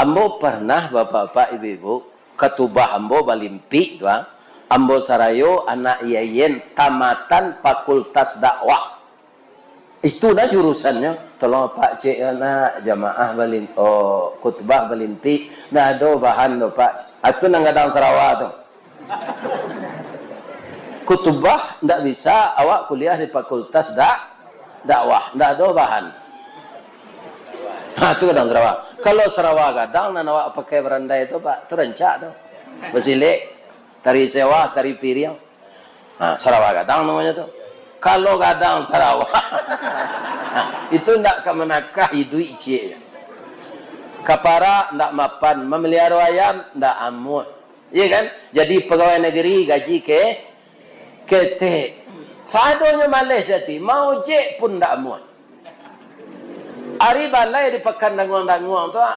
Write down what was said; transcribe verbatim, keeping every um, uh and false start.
Ambo pernah, bapak-bapak, ibu-ibu, katubah ambo balimpik tu, ah. Ambo sarayo anak I A I N tamatan Fakultas Dakwah. Itu nah jurusannyo. Tolong, Pak, cek yo nak, jamaah balin-, oh, khutbah balimpik. Ndak ado bahan doh, Pak. Aku nan gadang sarawa tu. Khutbah ndak bisa, awak kuliah di Fakultas Dak-, Dakwah. Ndak ado bahan. Ha, tu gadang sarawa. Kalau sarawa gadang nan awak pakai barandai tu, Pak, tu rancak tu. Basilek, tari sewah, tari piriang. Ha, sarawa gadang namonyo tu. Kalau gadang sarawa, itu ndak ka manakah iduik ciek. Ka parak ndak mapan, mamaliharo ayam ndak amuah. Iya kan? Jadi pagawai nagari gaji ke-, ketek. Sadonyo maleh sati, maojek pun ndak amuah. Ari balai di Pakan Danguang-Danguang tu,